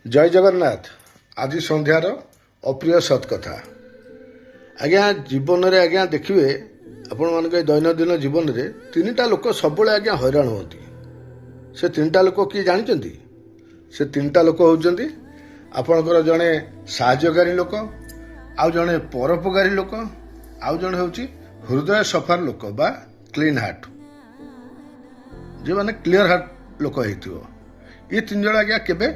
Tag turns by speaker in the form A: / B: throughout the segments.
A: ଜୟ ଜଗନ୍ନାଥ। ଆଜି ସନ୍ଧ୍ୟାର ଅପ୍ରିୟ ସତ୍ କଥା ଆଜ୍ଞା। ଜୀବନରେ ଆଜ୍ଞା ଦେଖିବେ, ଆପଣମାନଙ୍କ ଏ ଦୈନନ୍ଦିନ ଜୀବନରେ ତିନିଟା ଲୋକ ସବୁବେଳେ ଆଜ୍ଞା ହଇରାଣ ହୁଅନ୍ତି। ସେ ତିନିଟା ଲୋକ କିଏ ଜାଣିଛନ୍ତି? ସେ ତିନିଟା ଲୋକ ହେଉଛନ୍ତି ଆପଣଙ୍କର ଜଣେ ସାହାଯ୍ୟକାରୀ ଲୋକ, ଆଉ ଜଣେ ପରୋପକାରୀ ଲୋକ, ଆଉ ଜଣେ ହେଉଛି ହୃଦୟ ସଫାର ଲୋକ ବା କ୍ଲିନ୍ ହାର୍ଟ, ଯେଉଁମାନେ କ୍ଲିଅର ହାର୍ଟ ଲୋକ ହେଇଥିବ। ଏ ତିନି ଜଣ ଆଜ୍ଞା କେବେ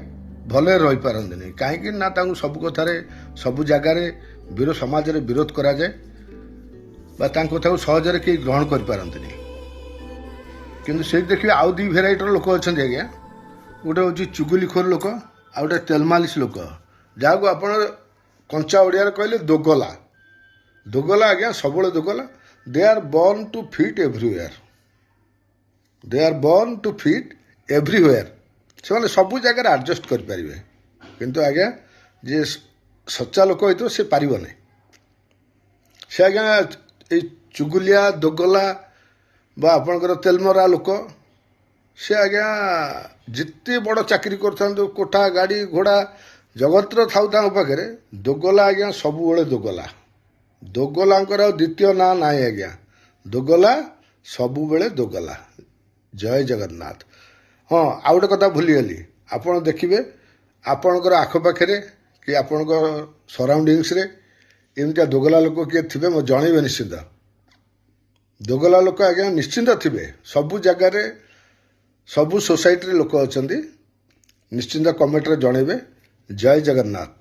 A: ଭଲରେ ରହିପାରନ୍ତିନି। କାହିଁକି ନା ତାଙ୍କୁ ସବୁ କଥାରେ, ସବୁ ଜାଗାରେ ସମାଜରେ ବିରୋଧ କରାଯାଏ ବା ତାଙ୍କ କଥାକୁ ସହଜରେ କେହି ଗ୍ରହଣ କରିପାରନ୍ତିନି। କିନ୍ତୁ ସେଇଠି ଦେଖିବେ ଆଉ ଦୁଇ ଭେରାଇଟିର ଲୋକ ଅଛନ୍ତି ଆଜ୍ଞା। ଗୋଟେ ହେଉଛି ଚୁଗୁଲିଖୋର ଲୋକ, ଆଉ ଗୋଟେ ତେଲମାଲିସ ଲୋକ, ଯାହାକୁ ଆପଣ କଞ୍ଚା ଓଡ଼ିଆରେ କହିଲେ ଦୋଗଲା। ଦୋଗଲା ଆଜ୍ଞା, ସବୁବେଳେ ଦୋଗଲା। They are born to fit everywhere, they are born to fit everywhere. ସେମାନେ ସବୁ ଜାଗାରେ ଆଡ଼ଜଷ୍ଟ କରିପାରିବେ। କିନ୍ତୁ ଆଜ୍ଞା ଯିଏ ସଚ୍ଚା ଲୋକ ହେଇଥିବ, ସେ ପାରିବନି। ସେ ଆଜ୍ଞା ଏଇ ଚୁଗୁଲିଆ, ଦୋଗଲା ବା ଆପଣଙ୍କର ତେଲମରା ଲୋକ, ସେ ଆଜ୍ଞା ଯେତେ ବଡ଼ ଚାକିରି କରିଥାନ୍ତୁ, କୋଠା, ଗାଡ଼ି, ଘୋଡ଼ା ଜଗତର ଥାଉ ତାଙ୍କ ପାଖରେ, ଦୋଗଲା ଆଜ୍ଞା ସବୁବେଳେ ଦୋଗଲା। ଦୋଗଲାଙ୍କର ଆଉ ଦ୍ୱିତୀୟ ନାଁ ନାହିଁ ଆଜ୍ଞା। ଦୋଗଲା ସବୁବେଳେ ଦୋଗଲା। ଜୟ ଜଗନ୍ନାଥ। ହଁ, ଆଉ ଗୋଟେ କଥା ଭୁଲିଗଲି। ଆପଣ ଦେଖିବେ ଆପଣଙ୍କର ଆଖପାଖରେ କି ଆପଣଙ୍କ ସରାଉଣ୍ଡିଙ୍ଗସରେ ଏମିତିଆ ଦୋଗଲା ଲୋକ କିଏ ଥିବେ, ମୋତେ ଜଣେଇବେ ନିଶ୍ଚିନ୍ତ। ଦୋଗଲା ଲୋକ ଆଜ୍ଞା ନିଶ୍ଚିନ୍ତ ଥିବେ। ସବୁ ଜାଗାରେ, ସବୁ ସୋସାଇଟିରେ ଲୋକ ଅଛନ୍ତି। ନିଶ୍ଚିନ୍ତ କମେଣ୍ଟରେ ଜଣେଇବେ। ଜୟ ଜଗନ୍ନାଥ।